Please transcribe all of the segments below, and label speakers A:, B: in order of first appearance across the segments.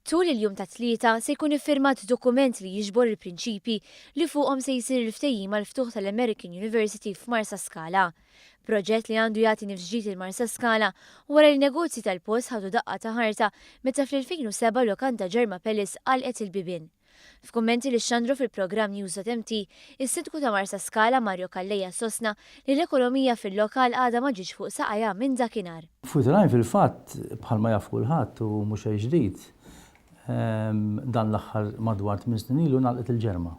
A: Tul il-jum tat-Tlieta se jkun iffirmat dokument li jiġbor il-prinċipji li fuqhom se jsir il-ftehim għall-ftuħ tal-American University f'Marsaskala. Proġett li għandu jagħti nifs ġdid lil Marsaskala wara li negozji tal-post ħadu daqqa ta' ħarta meta fl-2007 lukanda Ġerma Palace għalqet il-bibien. F'kummenti li xxandru fil-programm News.mt, is-Sindku ta' Marsaskala Mario Calleja sostna li l-ekonomija fil-lokal għadha ma ġietx fuq saqajha minn dakinhar.
B: F'Wied fil-fatt, bħalma jaf kulħadd u mhux xejn ġdid, dan l-aħħar madwar 8 snin ilu ngħalqet il-Ġerma.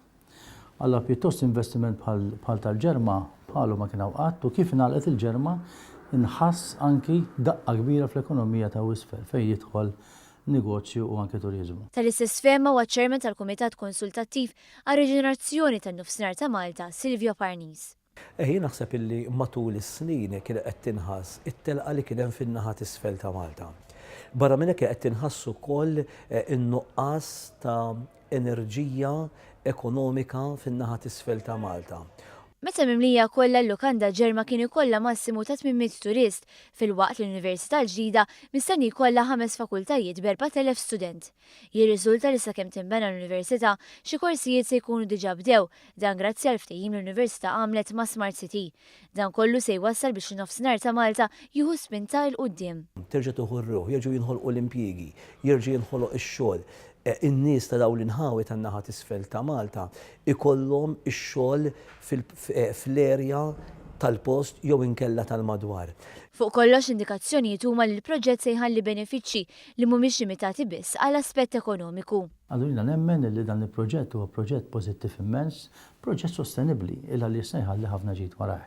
B: Alla pjuttost investiment bħal tal-Ġerma bħalu ma kien hawn qatt u kif ingħalqet il-Ġerma inħass anki daqqa kbira fl-ekonomija ta' isfel fejn jidħol negozju u anke turizmu.
A: Tal-istess fehma huwa chairman tal-Kumitat Konsultattiv għar-Riġenerazzjoni tan-Nofsinhar ta' Malta, Silvio Parnis.
C: Jien naħseb illi matul is-snin kien qed tinħass it-telqa li kien hemm fin-naħa t'isfel ta' Malta. Barra minn hekk qed tinħass ukoll in-nuqqas ta' enerġija ekonomika fin-naħa t'isfel ta' Malta.
A: Meta mimlija kollha, l-lukanda Ġerma kien ikollha massimu ta' 800 turist, filwaqt li l-Università l-ġdida mistenni jkollha ħames fakultajiet b'4,000 student. Jirriżulta li sakemm tinbena l-Università, xi korsijiet se jkunu diġà bdew, dan grazzi għal ftehim l-Università għamlet ma' Smart City. Dan kollu se jwassal biex in-nofsinhar ta' Malta jieħu spinta 'l quddiem.
C: Terġa' tieħu r-ruħ, jerġgħu jinħolqu l-impjiegi, jerġa' jinħoloq ix-xogħol. In-nies ta' dawn l-inħawi tan-naħa t'isfel ta' Malta ikollhom ix-xogħol fl-erja tal-post jew inkella tal-madwar.
A: Fuq kollox, indikazzjonijiet huma li l-proġett se jħalli benefiċċji li mhumiex limitati biss għal aspett ekonomiku.
B: Allura jiena nemmen li dan il-proġett huwa proġett pożittiv immens, proġett sostenibbli il għaliex se jħalli ħafna ġid warajh.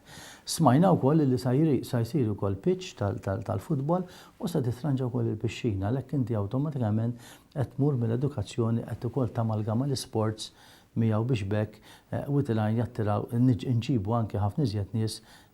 B: Smajna wkoll li sa jsir ukoll pitch tal-futbol u se titranġa wkoll il-pixxina, għalhekk inti awtomatikament qed tmur mill-edukazzjoni qed ukoll tamalgama l-isports miegħu biex b'hekk Wied il-Għajn jattiraw, nġibu anke ħafna iżjed nies.